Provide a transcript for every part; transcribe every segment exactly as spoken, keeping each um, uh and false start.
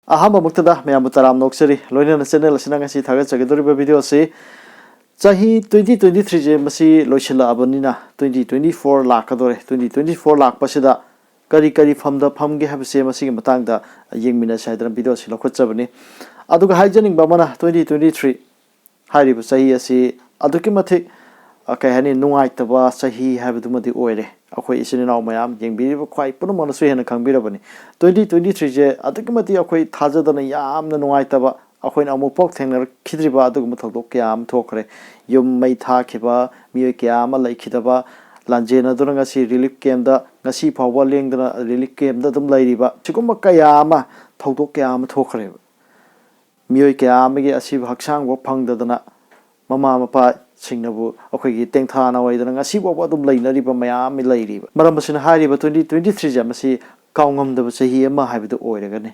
ꯑꯍꯥꯟꯕꯃꯛꯇꯗ ꯃꯌꯥꯝꯕꯨ ꯇꯔꯥꯝꯅ ꯑꯣꯛꯆꯔꯤ꯫ ꯂꯣꯏꯅꯅ ꯆꯦꯅꯦꯜ ꯑꯁꯤ ꯅꯪ ꯉꯁꯤ ꯊꯥꯒꯠꯆꯒꯗꯧꯔꯤꯕ ꯚꯤꯗꯤꯑꯣ ꯑꯁꯤ ꯆꯍꯤ twenty twenty three ꯁꯦ ꯃꯁꯤ ꯂꯣꯏꯁꯤꯜꯂꯛꯑꯕꯅꯤꯅ twenty twenty four ꯂꯥꯛꯀꯗꯧꯔꯦ꯫ Twenty twenty four ꯂꯥꯛꯄꯁꯤꯗ ꯀꯔꯤ ꯀꯔꯤ ꯐꯝꯗ ꯐꯝꯒꯦ ꯍꯥꯏꯕꯁꯦ ꯃꯁꯤꯒꯤ ꯃꯇꯥꯡꯗ ꯌꯦꯡꯃꯤꯟꯅꯁꯤ ꯍꯥꯏꯗꯅ ꯚꯤꯗꯤꯑꯣ ꯑꯁꯤ ꯂꯧꯈꯠꯆꯕꯅꯤ꯫ ꯑꯗꯨꯒ ꯍꯥꯏꯖꯅꯤꯡꯕ ꯑꯃꯅ, twenty twenty three ꯍꯥꯏꯔꯤꯕ ꯆꯍꯤ ꯑꯁꯤ ꯑꯗꯨꯛꯀꯤ ꯃꯇꯤꯛ, ꯑ, ꯀꯩ ꯍꯥꯏꯅꯤ, ꯅꯨꯡꯉꯥꯏꯇꯕ ꯆꯍꯤ ꯍꯥꯏꯕꯗꯨꯃꯗꯤ ꯑꯣꯏꯔꯦ꯫ ꯑꯩꯈꯣꯏ ꯏꯆꯤꯟ ꯏꯅꯥꯎ ꯃꯌꯥꯝ ꯌꯦꯡꯕꯤꯔꯤꯕ ꯈ꯭ꯋꯥꯏ ꯄꯨꯝꯅꯃꯛꯅꯁꯨ ꯍꯦꯟꯅ ꯈꯪꯕꯤꯔꯕꯅꯤ꯫ Twenty twenty three ꯁꯦ ꯑꯗꯨꯛꯀꯤ ꯃꯇꯤꯛ ꯑꯩꯈꯣꯏ ꯊꯥꯖꯗꯅ ꯌꯥꯝꯅ ꯅꯨꯡꯉꯥꯏꯇꯕ, ꯑꯩꯈꯣꯏꯅ ꯑꯃꯨꯛꯐꯥꯎ ꯊꯦꯡꯅꯔꯛꯈꯤꯗ꯭ꯔꯤꯕ ꯑꯗꯨꯒꯨꯝꯕ ꯊꯧꯗꯣꯛ ꯀꯌꯥ ꯑꯃ ꯊꯣꯛꯈ꯭ꯔꯦ꯫ ꯌꯨꯝ ꯃꯩ ꯊꯥꯈꯤꯕ, ꯃꯤꯑꯣꯏ ꯀꯌꯥ ꯑꯃ ꯂꯩꯈꯤꯗꯕ, ꯂꯥꯟꯖꯦꯟꯅꯗꯨꯅ ꯉꯁꯤ ꯔꯤꯂꯤꯐ ꯀꯦꯝꯗ, ꯉꯁꯤ ꯐꯥꯎꯕ ꯂꯦꯡꯗꯅ ꯔꯤꯂꯤꯐ ꯀꯦꯝꯗ ꯑꯗꯨꯝ ꯂꯩꯔꯤꯕ, ꯁꯤꯒꯨꯝꯕ ꯀꯌꯥ ꯑꯃ, ꯊꯧꯗꯣꯛ ꯀꯌꯥ ꯑꯃ ꯊꯣꯛꯈ꯭ꯔꯦꯕ꯫ ꯃꯤꯑꯣꯏ ꯀꯌꯥ ꯑꯃꯒꯤ ꯑꯁꯤꯕ ꯍꯛꯆꯥꯡꯐꯥꯎ ꯐꯪꯗꯗꯅ ꯃꯃꯥ ꯃꯄꯥꯁꯤꯡꯅꯕꯨ ꯑꯩꯈꯣꯏꯒꯤ ꯇꯦꯡꯊꯥ ꯅꯥꯋꯥꯏꯗꯅ ꯉꯁꯤ ꯐꯥꯎꯕ ꯑꯗꯨꯝ ꯂꯩꯅꯔꯤꯕ ꯃꯌꯥꯝ ꯑꯃ ꯂꯩꯔꯤꯕ꯫ ꯃꯔꯝ ꯑꯁꯤꯅ ꯍꯥꯏꯔꯤꯕ twenty twenty three ꯁꯦ ꯃꯁꯤ ꯀꯥꯎꯉꯝꯗꯕ ꯆꯍꯤ ꯑꯃ ꯍꯥꯏꯕꯗꯨ ꯑꯣꯏꯔꯒꯅꯤ꯫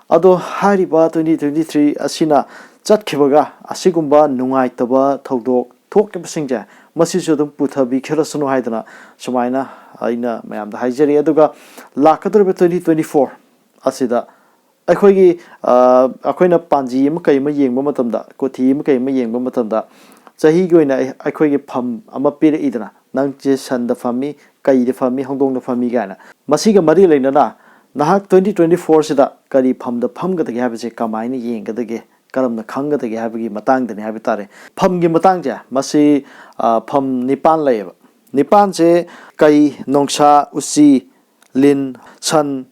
ꯑꯗꯣ ꯍꯥꯏꯔꯤꯕ twenty twenty three ꯑꯁꯤꯅ ꯆꯠꯈꯤꯕꯒ ꯑꯁꯤꯒꯨꯝꯕ ꯅꯨꯡꯉꯥꯏꯇꯕ ꯊꯧꯗꯣꯛ ꯊꯣꯛꯈꯤꯕꯁꯤꯡꯁꯦ ꯃꯁꯤꯁꯨ ꯑꯗꯨꯝ ꯄꯨꯊꯕꯤꯈ꯭ꯔꯁꯅꯨ ꯍꯥꯏꯗꯅ ꯁꯨꯃꯥꯏꯅ ꯑꯩꯅ ꯃꯌꯥꯝꯗ ꯍꯥꯏꯖꯔꯤ꯫ ꯑꯗꯨꯒ ꯂꯥꯛꯀꯗꯧꯔꯤꯕ twenty twenty four ꯑꯁꯤꯗ ꯑꯩꯈꯣꯏꯒꯤ, ꯑ, ꯑꯩꯈꯣꯏꯅ ꯄꯥꯟꯖꯤ ꯑꯃ ꯀꯩ ꯑꯃ ꯌꯦꯡꯕ ꯃꯇꯝꯗ, ꯀꯣꯊꯤ ꯑꯃ ꯀꯩ ꯑꯃ ꯌꯦꯡꯕ ꯃꯇꯝꯗ, ꯆꯍꯤꯒꯤ ꯑꯣꯏꯅ ꯑꯩ-, ꯑꯩꯈꯣꯏꯒꯤ ꯐꯝ ꯑꯃ ꯄꯤꯔꯛꯏꯗꯅ, "ꯅꯪꯁꯦ ꯁꯟꯗ ꯐꯝꯃꯤ, ꯀꯩꯗ ꯐꯝꯃꯤ, ꯍꯧꯗꯣꯡꯗ ꯐꯝꯃꯤ" ꯀꯥꯏꯅ꯫ ꯃꯁꯤꯒ ꯃꯔꯤ ꯂꯩꯅꯅ ꯅꯍꯥꯛ twenty twenty four ꯁꯤꯗ ꯀꯔꯤ ꯐꯝꯗ ꯐꯝꯒꯗꯒꯦ ꯍꯥꯏꯕꯁꯦ ꯀꯃꯥꯏꯅ ꯌꯦꯡꯒꯗꯒꯦ, ꯀꯔꯝꯅ ꯈꯪꯒꯗꯒꯦ ꯍꯥꯏꯕꯒꯤ ꯃꯇꯥꯡꯗꯅꯤ ꯍꯥꯏꯕ ꯇꯥꯔꯦ꯫ ꯐꯝꯒꯤ ꯃꯇꯥꯡꯁꯦ, ꯃꯁꯤ, ꯑ, ꯐꯝ ꯅꯤꯄꯥꯟ ꯂꯩꯌꯦꯕ꯫ ꯅꯤꯄꯥꯟꯁꯦ ꯀꯩ, ꯅꯣꯡꯁꯥ, ꯎꯆꯤ, ꯂꯤꯟ, ꯁꯟ,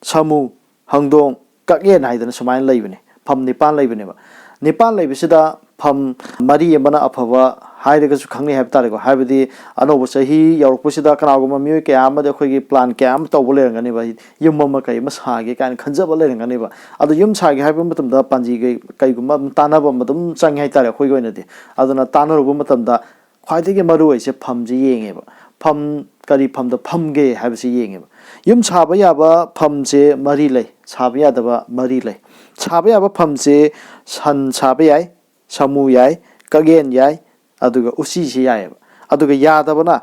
ꯁꯥꯃꯨ, ꯍꯪꯗꯣꯡ, ꯀꯛꯌꯦꯟ ꯍꯥꯏꯗꯅ ꯁꯨꯃꯥꯏꯅ ꯂꯩꯕꯅꯦ꯫ ꯐꯝ ꯅꯤꯄꯥꯟ ꯂꯩꯕꯅꯦꯕ꯫ ꯅꯤꯄꯥꯟ ꯂꯩꯕꯁꯤꯗ ꯐꯝ ꯃꯔꯤ ꯑꯃꯅ ꯑꯐꯕ ꯍꯥꯏꯔꯒꯁꯨ ꯈꯪꯅꯩ ꯍꯥꯏꯕ ꯇꯥꯔꯦꯀꯣ꯫ ꯍꯥꯏꯕꯗꯤ ꯑꯅꯧꯕ ꯆꯍꯤ ꯌꯧꯔꯛꯄꯁꯤꯗ ꯀꯅꯥꯒꯨꯝꯕ ꯃꯤꯑꯣꯏ ꯀꯌꯥ ꯑꯃꯗꯤ ꯑꯩꯈꯣꯏꯒꯤ plan ꯀꯌꯥ ꯑꯃ ꯇꯧꯕ ꯂꯩꯔꯝꯒꯅꯦꯕ꯫ ꯌꯨꯝ ꯑꯃ ꯀꯩ ꯑꯃ ꯁꯥꯒꯦ ꯀꯥꯏꯅ ꯈꯟꯖꯕ ꯂꯩꯔꯝꯒꯅꯦꯕ꯫ ꯑꯗꯣ ꯌꯨꯝ ꯁꯥꯒꯦ ꯍꯥꯏꯕ ꯃꯇꯝꯗ ꯄꯥꯟꯖꯤ ꯀꯩ-, ꯀꯩꯒꯨꯝꯕ ꯑꯗꯨꯝ ꯇꯥꯟꯅꯕ ꯑꯃ ꯑꯗꯨꯝ ꯆꯪꯉꯦ ꯍꯥꯏꯇꯥꯔꯦ ꯑꯩꯈꯣꯏꯒꯤ ꯑꯣꯏꯅꯗꯤ꯫ ꯑꯗꯨꯅ ꯇꯥꯟꯅꯔꯨꯕ ꯃꯇꯝꯗ ꯈ꯭ꯋꯥꯏꯗꯒꯤ ꯃꯔꯨ ꯑꯣꯏꯁꯦ ꯐꯝꯁꯦ ꯌꯦꯡꯉꯦꯕ꯫ ꯐꯝ, ꯀꯔꯤ ꯐꯝꯗ ꯐꯝꯒꯦ ꯍꯥꯏꯕꯁꯤ ꯌꯦꯡꯉꯦꯕ꯫ ꯌꯨꯝ ꯁꯥꯕ ꯌꯥꯕ ꯐꯝꯁꯦ ꯃꯔꯤ ꯂꯩ, ꯁꯥꯕ ꯌꯥꯗꯕ ꯃꯔꯤ ꯂꯩ꯫ ꯁꯥꯕ ꯌꯥꯕ ꯐꯝꯁꯦ ꯁꯟ ꯁꯥꯕ ꯌꯥꯏ, ꯁꯥꯃꯨ ꯌꯥꯏ, ꯀꯛꯌꯦꯟ ꯌꯥꯏ, ꯑꯗꯨꯒ ꯎꯆꯤꯁꯤ ꯌꯥꯏꯑꯕ꯫ ꯑꯗꯨꯒ ꯌꯥꯗꯕꯅ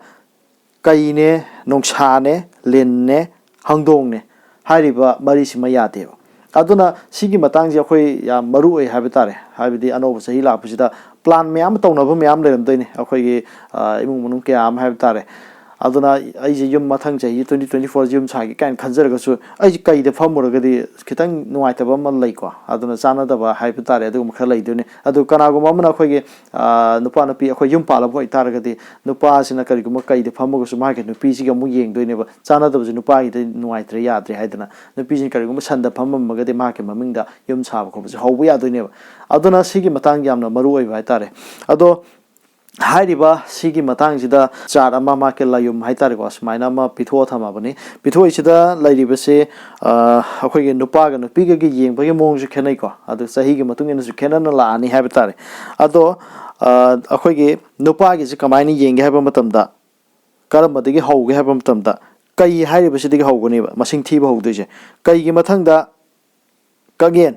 ꯀꯩꯅꯦ, ꯅꯣꯡꯁꯥꯅꯦ, ꯂꯤꯟꯅꯦ, ꯍꯪꯗꯣꯡꯅꯦ꯫ ꯍꯥꯏꯔꯤꯕ ꯃꯔꯤꯁꯤꯃ ꯌꯥꯗꯦꯕ꯫ ꯑꯗꯨꯅ ꯁꯤꯒꯤ ꯃꯇꯥꯡꯁꯦ ꯑꯩꯈꯣꯏ ꯌꯥꯝ ꯃꯔꯨ ꯑꯣꯏ ꯍꯥꯏꯕ ꯇꯥꯔꯦ꯫ ꯍꯥꯏꯕꯗꯤ ꯑꯅꯧꯕ ꯆꯍꯤ ꯂꯥꯛꯄꯁꯤꯗ ꯄ꯭ꯂꯥꯟ ꯃꯌꯥꯝ ꯑꯃ ꯇꯧꯅꯕ ꯃꯌꯥꯝ ꯂꯩꯔꯝꯗꯣꯏꯅꯤ ꯑꯩꯈꯣꯏꯒꯤ, ꯑ, ꯏꯃꯨꯡ ꯃꯅꯨꯡ ꯀꯌꯥ ꯑꯃ ꯍꯥꯏꯕ ꯇꯥꯔꯦ꯫ ꯑꯗꯨꯅ ꯑꯩꯁꯦ ꯌꯨꯝ ꯃꯊꯪ ꯆꯍꯤ twenty twenty four ꯌꯨꯝ ꯁꯥꯒꯦ ꯀꯥꯏꯅ ꯈꯟꯖꯔꯒꯁꯨ ꯑꯩꯁꯦ ꯀꯩꯗ ꯐꯝꯃꯨꯔꯒꯗꯤ ꯈꯤꯇꯪ ꯅꯨꯡꯉꯥꯏꯇꯕ ꯑꯃ ꯂꯩꯀꯣ꯫ ꯑꯗꯨꯅ ꯆꯥꯟꯅꯗꯕ ꯍꯥꯏꯕ ꯇꯥꯔꯦ, ꯑꯗꯨꯒꯨꯝꯕ ꯈꯔ ꯂꯩꯗꯣꯏꯅꯤ꯫ ꯑꯗꯨ ꯀꯅꯥꯒꯨꯝꯕ ꯑꯃꯅ ꯑꯩꯈꯣꯏꯒꯤ, ꯑ, ꯅꯨꯄꯥ ꯅꯨꯄꯤ ꯑꯩꯈꯣꯏ ꯌꯨꯝ ꯄꯥꯜꯂꯕ ꯑꯣꯏꯇꯥꯔꯒꯗꯤ ꯅꯨꯄꯥꯁꯤꯅ ꯀꯔꯤꯒꯨꯝꯕ ꯀꯩꯗ ꯐꯝꯃꯒꯁꯨ ꯃꯥꯒꯤ ꯅꯨꯄꯤꯁꯤꯒꯤ ꯑꯃꯨꯛ ꯌꯦꯡꯗꯣꯏꯅꯦꯕ꯫ ꯆꯥꯟꯅꯗꯕꯁꯦ ꯅꯨꯄꯥꯒꯤꯗ ꯅꯨꯡꯉꯥꯏꯇ꯭ꯔꯦ, ꯌꯥꯗ꯭ꯔꯦ ꯍꯥꯏꯗꯅ ꯅꯨꯄꯤꯁꯤꯅ ꯀꯔꯤꯒꯨꯝꯕ ꯁꯟꯗ ꯐꯝꯃꯝꯃꯒꯗꯤ ꯃꯍꯥꯛꯀꯤ ꯃꯃꯤꯡꯗ ꯌꯨꯝ ꯁꯥꯕ ꯈꯣꯠꯄꯁꯦ ꯍꯧꯕ ꯌꯥꯗꯣꯏꯅꯦꯕ꯫ ꯑꯗꯨꯅ ꯁꯤꯒꯤ ꯃꯇꯥꯡ ꯌꯥꯝꯅ ꯃꯔꯨ ꯑꯣꯏꯕ ꯍꯥꯏꯇꯥꯔꯦ꯫ ꯑꯗꯣ ꯍꯥꯏꯔꯤꯕ ꯁꯤꯒꯤ ꯃꯇꯥꯡꯁꯤꯗ ꯆꯥꯔꯠ ꯑꯃ, ꯃꯥꯒꯤ ꯂꯥꯏꯌꯨꯝ ꯍꯥꯏꯇꯥꯔꯦꯀꯣ, ꯁꯨꯃꯥꯏꯅ ꯑꯃ ꯄꯤꯊꯣꯛꯑ ꯊꯝꯃꯕꯅꯤ꯫ ꯄꯤꯊꯣꯛꯏꯁꯤꯗ ꯂꯩꯔꯤꯕꯁꯤ, ꯑ, ꯑꯩꯈꯣꯏꯒꯤ ꯅꯨꯄꯥꯒ ꯅꯨꯄꯤꯒꯒꯤ ꯌꯦꯡꯕꯒꯤ ꯃꯑꯣꯡꯁꯨ ꯈꯦꯠꯅꯩꯀꯣ꯫ ꯑꯗꯨ ꯆꯍꯤꯒꯤ ꯃꯇꯨꯡ ꯏꯟꯅꯁꯨ ꯈꯦꯠꯅꯅ ꯂꯥꯛꯑꯅꯤ ꯍꯥꯏꯕ ꯇꯥꯔꯦ꯫ ꯑꯗꯣ, ꯑ, ꯑꯩꯈꯣꯏꯒꯤ ꯅꯨꯄꯥꯒꯤꯁꯤ ꯀꯃꯥꯏꯅ ꯌꯦꯡꯒꯦ ꯍꯥꯏꯕ ꯃꯇꯝꯗ, ꯀꯔꯝꯕꯗꯒꯤ ꯍꯧꯒꯦ ꯍꯥꯏꯕ ꯃꯇꯝꯗ, ꯀꯩ ꯍꯥꯏꯔꯤꯕꯁꯤꯗꯒꯤ ꯍꯧꯒꯅꯦꯕ ꯃꯁꯤꯡ ꯊꯤꯕ ꯍꯧꯗꯣꯏꯁꯦ꯫ ꯀꯩꯒꯤ ꯃꯊꯪꯗ ꯀꯛꯌꯦꯟ꯫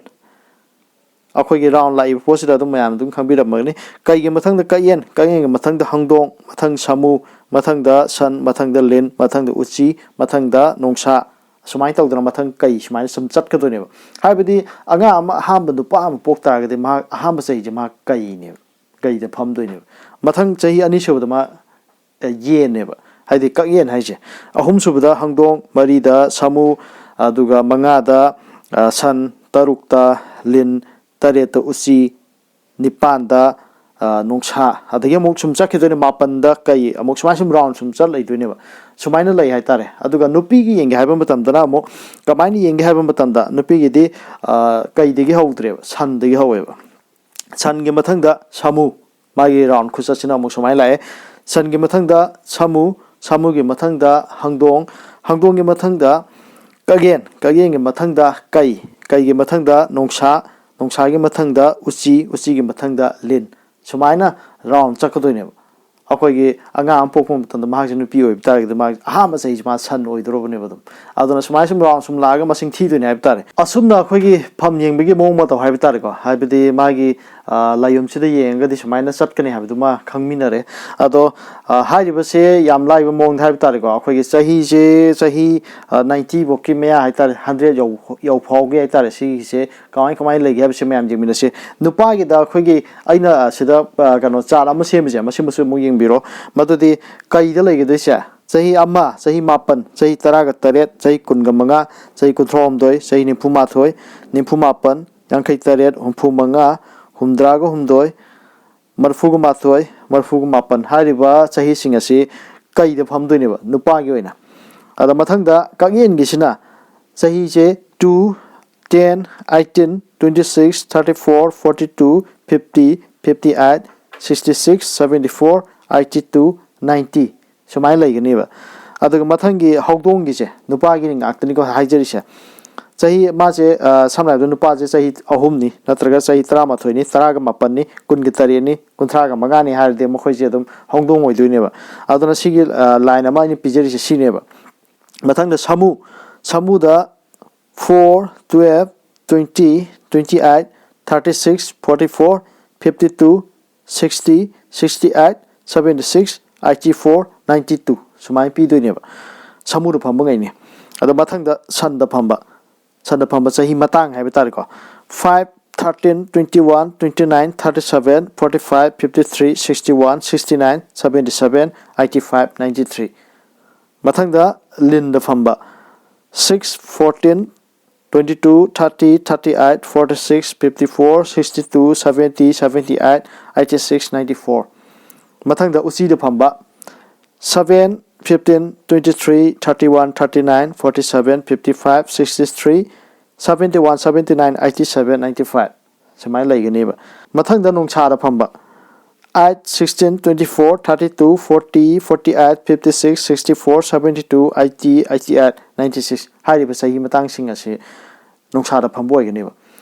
ꯑꯩꯈꯣꯏꯒꯤ ꯔꯥꯎꯟ ꯂꯥꯛꯏꯕ ꯄꯣꯠꯁꯤꯗ ꯑꯗꯨꯝ ꯃꯌꯥꯝ ꯑꯗꯨꯝ ꯈꯪꯕꯤꯔꯝꯃꯒꯅꯤ꯫ ꯀꯩꯒꯤ ꯃꯊꯪꯗ ꯀꯛꯌꯦꯟ, ꯀꯛꯌꯦꯟꯒꯤ ꯃꯊꯪꯗ ꯍꯪꯗꯣꯡ, ꯃꯊꯪ ꯁꯥꯃꯨ, ꯃꯊꯪꯗ ꯁꯟ, ꯃꯊꯪꯗ ꯂꯤꯟ, ꯃꯊꯪꯗ ꯎꯆꯤ, ꯃꯊꯪꯗ ꯅꯣꯡꯁꯥ, ꯁꯨꯃꯥꯏꯅ ꯇꯧꯗꯅ ꯃꯊꯪ ꯀꯩ ꯁꯨꯃꯥꯏꯅ ꯁꯨꯝ ꯆꯠꯀꯗꯣꯏꯅꯦꯕ꯫ ꯍꯥꯏꯕꯗꯤ ꯑꯉꯥꯡ ꯑꯃ, ꯑꯍꯥꯟꯕ ꯅꯨꯄꯥ ꯑꯃ ꯄꯣꯛ ꯇꯥꯔꯒꯗꯤ ꯃꯍꯥꯛ ꯑꯍꯥꯟꯕ ꯆꯍꯤꯁꯦ ꯃꯍꯥꯛ ꯀꯩꯅꯦꯕ, ꯀꯩꯗ ꯐꯝꯗꯣꯏꯅꯦꯕ꯫ ꯃꯊꯪ ꯆꯍꯤ ꯑꯅꯤꯁꯨꯕꯗ ꯃꯥ, ꯑ, ꯌꯦꯟꯅꯦꯕ, ꯍꯥꯏꯗꯤ ꯀꯛꯌꯦꯟ ꯍꯥꯏꯁꯦ꯫ ꯑꯍꯨꯝꯁꯨꯕꯗ ꯍꯪꯗꯣꯡ, ꯃꯔꯤꯗ ꯁꯥꯃꯨ, ꯑꯗꯨꯒ ꯃꯉꯥꯗ, ꯑ, ꯁꯟ, ꯇꯔꯨꯛꯇ ꯂꯤꯟ, ꯇꯔꯦꯠꯇ ꯎꯆꯤ, ꯅꯤꯄꯥꯟꯗ, ꯑ, ꯅꯣꯡꯁꯥ, ꯑꯗꯒꯤ ꯑꯃꯨꯛ ꯁꯨꯝ ꯆꯠꯈꯤꯗꯣꯏꯅꯦ꯫ ꯃꯥꯄꯟꯗ ꯀꯩ, ꯑꯃꯨꯛ ꯁꯨꯃꯥꯏꯅ ꯁꯨꯝ ꯔꯥꯎꯟ ꯁꯨꯝ ꯆꯠ ꯂꯩꯗꯣꯏꯅꯦꯕ꯫ ꯁꯨꯃꯥꯏꯅ ꯂꯩ ꯍꯥꯏꯇꯥꯔꯦ꯫ ꯑꯗꯨꯒ ꯅꯨꯄꯤꯒꯤ ꯌꯦꯡꯒꯦ ꯍꯥꯏꯕ ꯃꯇꯝꯗꯅ ꯑꯃꯨꯛ ꯀꯃꯥꯏꯅ ꯌꯦꯡꯒꯦ ꯍꯥꯏꯕ ꯃꯇꯝꯗ ꯅꯨꯄꯤꯒꯤꯗꯤ, ꯑ, ꯀꯩꯗꯒꯤ ꯍꯧꯗ꯭ꯔꯦꯕ, ꯁꯟꯗꯒꯤ ꯍꯧꯋꯦꯕ꯫ ꯁꯟꯒꯤ ꯃꯊꯪꯗ ꯁꯥꯃꯨ, ꯃꯥꯒꯤ ꯔꯥꯎꯟ ꯈꯨꯆꯠꯁꯤꯅ ꯑꯃꯨꯛ ꯁꯨꯃꯥꯏꯅ ꯂꯥꯛꯑꯦ꯫ ꯁꯟꯒꯤ ꯃꯊꯪꯗ ꯁꯥꯃꯨ, ꯁꯥꯃꯨꯒꯤ ꯃꯊꯪꯗ ꯍꯪꯗꯣꯡ, ꯍꯪꯗꯣꯡꯒꯤ ꯃꯊꯪꯗ ꯀꯛꯌꯦꯟ, ꯀꯛꯌꯦꯟꯒꯤ ꯃꯊꯪꯗ ꯀꯩ, ꯀꯩꯒꯤ ꯃꯊꯪꯗ ꯅꯣꯡꯁꯥ, ꯅꯣꯡꯁꯥꯒꯤ ꯃꯊꯪꯗ ꯎꯆꯤ, ꯎꯆꯤꯒꯤ ꯃꯊꯪꯗ ꯂꯤꯟ꯫ ꯁꯨꯃꯥꯏꯅ ꯔꯥꯎꯟ ꯆꯠꯀꯗꯣꯏꯅꯦꯕ꯫ ꯑꯩꯈꯣꯏꯒꯤ ꯑꯉꯥꯡ ꯑꯃ ꯄꯣꯛꯄ ꯃꯇꯝꯗ ꯃꯍꯥꯛꯁꯦ ꯅꯨꯄꯤ ꯑꯣꯏꯕ ꯇꯥꯔꯒꯗꯤ ꯃꯥꯒꯤ ꯑꯍꯥꯟꯕ ꯆꯍꯤꯁꯦ ꯃꯥ ꯁꯟ ꯑꯣꯏꯗꯧꯔꯕꯅꯦꯕ ꯑꯗꯨꯝ꯫ ꯑꯗꯨꯅ ꯁꯨꯃꯥꯏꯅ ꯁꯨꯝ ꯔꯥꯎꯟ ꯁꯨꯝ ꯂꯥꯛꯑꯒ ꯃꯁꯤꯡ ꯊꯤꯗꯣꯏꯅꯦ ꯍꯥꯏꯕ ꯇꯥꯔꯦ꯫ ꯑꯁꯨꯝꯅ ꯑꯩꯈꯣꯏꯒꯤ ꯐꯝ ꯌꯦꯡꯕꯒꯤ ꯃꯑꯣꯡ ꯃꯇꯧ ꯍꯥꯏꯕ ꯇꯥꯔꯦꯀꯣ, ꯍꯥꯏꯕꯗꯤ ꯃꯥꯒꯤ, ꯂꯥꯏꯌꯨꯝꯁꯤꯗ ꯌꯦꯡꯉꯒꯗꯤ ꯁꯨꯃꯥꯏꯅ ꯆꯠꯀꯅꯤ ꯍꯥꯏꯕꯗꯨꯃ ꯈꯪꯃꯤꯟꯅꯔꯦ꯫ ꯑꯗꯣ ꯍꯥꯏꯔꯤꯕꯁꯦ ꯌꯥꯝ ꯂꯥꯏꯕ ꯃꯑꯣꯡꯗ ꯍꯥꯏꯕ ꯇꯥꯔꯦꯀꯣ, ꯑꯩꯈꯣꯏꯒꯤ ꯆꯍꯤꯁꯦ ꯆꯍꯤ ꯅꯥꯏꯟꯇꯤ ꯐꯥꯎꯀꯤ ꯃꯌꯥ ꯍꯥꯏꯇꯥꯔꯦ, ꯍꯟꯗ꯭ꯔꯦꯠ ꯌꯧ ꯌꯧ ꯐꯥꯎꯒꯤ ꯍꯥꯏꯇꯥꯔꯦ, ꯁꯤꯒꯤꯁꯦ ꯀꯃꯥꯏ ꯀꯃꯥꯏꯅ ꯂꯩꯒꯦ ꯍꯥꯏꯕꯁꯦ ꯃꯌꯥꯝ ꯌꯦꯡꯃꯤꯟꯅꯁꯤ꯫ ꯅꯨꯄꯥꯒꯤꯗ ꯑꯩꯈꯣꯏꯒꯤ ꯑꯩꯅ ꯁꯤꯗ ꯀꯩꯅꯣ ꯆꯥꯔꯠ ꯑꯃ ꯁꯦꯝꯃꯤꯁꯦ, ꯃꯁꯤꯃꯁꯨ ꯑꯃꯨꯛ ꯌꯦꯡꯕꯤꯔꯣ꯫ ꯃꯗꯨꯗꯤ ꯀꯩꯗ ꯂꯩꯒꯗꯣꯏꯁꯦ? ꯆꯍꯤ ꯑꯃ, ꯆꯍꯤ ꯃꯥꯄꯟ, ꯆꯍꯤ ꯇꯔꯥꯒ ꯇꯔꯦꯠ, ꯆꯍꯤ ꯀꯨꯟꯒ ꯃꯉꯥ, ꯆꯍꯤ ꯀꯨꯟꯊ꯭ꯔꯥ ꯍꯨꯝꯗꯣꯏ, ꯆꯍꯤ ꯅꯤꯐꯨ ꯃꯥꯊꯣꯏ, ꯅꯤꯐꯨ ꯃꯥꯄꯟ, ꯌꯥꯡꯈꯩ ꯇꯔꯦꯠ, ꯍꯨꯝꯐꯨ ꯃꯉꯥ, ꯍꯨꯝꯗ꯭ꯔꯥꯒ ꯍꯨꯝꯗꯣꯏ, ꯃꯔꯤꯐꯨꯒ ꯃꯥꯊꯣꯏ, ꯃꯔꯤꯐꯨꯒ ꯃꯥꯄꯟ ꯍꯥꯏꯔꯤꯕ ꯆꯍꯤꯁꯤꯡ ꯑꯁꯤ ꯀꯩꯗ ꯐꯝꯗꯣꯏꯅꯦꯕ ꯅꯨꯄꯥꯒꯤ ꯑꯣꯏꯅ꯫ ꯑꯗ ꯃꯊꯪꯗ ꯀꯛꯌꯦꯟꯒꯤꯁꯤꯅ ꯆꯍꯤꯁꯦ two, ten, eighteen, twenty six, thirty four, forty two, fifty, fifty eight, sixty six, seventy four, eighty two, ninety, ꯁꯨꯃꯥꯏꯅ ꯂꯩꯒꯅꯦꯕ꯫ ꯑꯗꯨꯒ ꯃꯊꯪꯒꯤ ꯍꯧꯗꯣꯡꯒꯤꯁꯦ, ꯅꯨꯄꯥꯒꯤ ꯉꯥꯛꯇꯅꯤꯀꯣ ꯍꯥꯏꯖꯔꯤꯁꯦ꯫ ꯆꯍꯤ ꯃꯥꯁꯦ, ꯁꯝꯅ ꯍꯥꯏꯔꯕꯗ ꯅꯨꯄꯥꯁꯦ ꯆꯍꯤ ꯑꯍꯨꯝꯅꯤ, ꯅꯠꯇ꯭ꯔꯒ ꯆꯍꯤ ꯇꯔꯥꯃꯥꯊꯣꯏꯅꯤ, ꯇꯔꯥꯒ ꯃꯥꯄꯟꯅꯤ, ꯀꯨꯟꯒ ꯇꯔꯦꯠꯅꯤ, ꯀꯨꯟꯊ꯭ꯔꯥꯒ ꯃꯉꯥꯅꯤ ꯍꯥꯏꯔꯗꯤ ꯃꯈꯣꯏꯁꯦ ꯑꯗꯨꯝ ꯍꯧꯗꯣꯡ ꯑꯣꯏꯗꯣꯏꯅꯦꯕ꯫ ꯑꯗꯨꯅ ꯁꯤꯒꯤ ꯂꯥꯏꯟ ꯑꯃ ꯑꯩꯅ ꯄꯤꯖꯔꯤꯁꯦ ꯁꯤꯅꯦꯕ꯫ ꯃꯊꯪꯗ ꯁꯥꯃꯨ, ꯁꯥꯃꯨꯗ four, twelve, twenty, twenty eight, thirty six, forty four, fifty two, sixty, sixty eight, seventy six, eighty four, ninety two, ꯁꯨꯃꯥꯏꯅ ꯄꯤꯗꯣꯏꯅꯦꯕ ꯁꯥꯃꯨꯗ ꯐꯝꯕꯉꯩꯅꯤ꯫ ꯑꯗꯣ ꯃꯊꯪꯗ ꯁꯟꯗ ꯐꯝꯕ, ꯁꯟꯗ ꯐꯝꯕ ꯆꯍꯤ ꯃꯇꯥꯡ ꯍꯥꯏꯕ ꯇꯥꯔꯦꯀꯣ, five, thirteen, twenty one, twenty nine, thirty seven, forty five, fifty three, sixty one, sixty nine, seventy seven, eighty five, ninety three꯫ ꯃꯊꯪꯗ ꯂꯤꯟꯗ ꯐꯝꯕ six, fourteen, twenty two, thirty, thirty eight, forty six, fifty four, sixty two, seventy, seventy eight, eighty six, ninety four꯫ ꯃꯊꯪꯗ ꯎꯆꯤꯗ ꯐꯝꯕ seven, fifteen, twenty three, thirty one, thirty nine, forty seven, fifty five, sixty three, seventy one, seventy nine, eighty seven, ninety five꯫ ꯁꯨꯃꯥꯏꯅ ꯂꯩꯒꯅꯦꯕ꯫ ꯃꯊꯪꯗ ꯅꯣꯡꯁꯥꯗ ꯐꯝꯕ eight, sixteen, twenty four, thirty two, forty, forty eight, fifty six, sixty four, seventy two, eighty, eighty eight, ninety six ꯍꯥꯏꯔꯤꯕ ꯆꯍꯤ ꯃꯇꯥꯡꯁꯤꯡ ꯑꯁꯤ ꯅꯣꯡꯁꯥꯗ ꯐꯝꯕ ꯑꯣꯏꯒꯅꯦꯕ꯫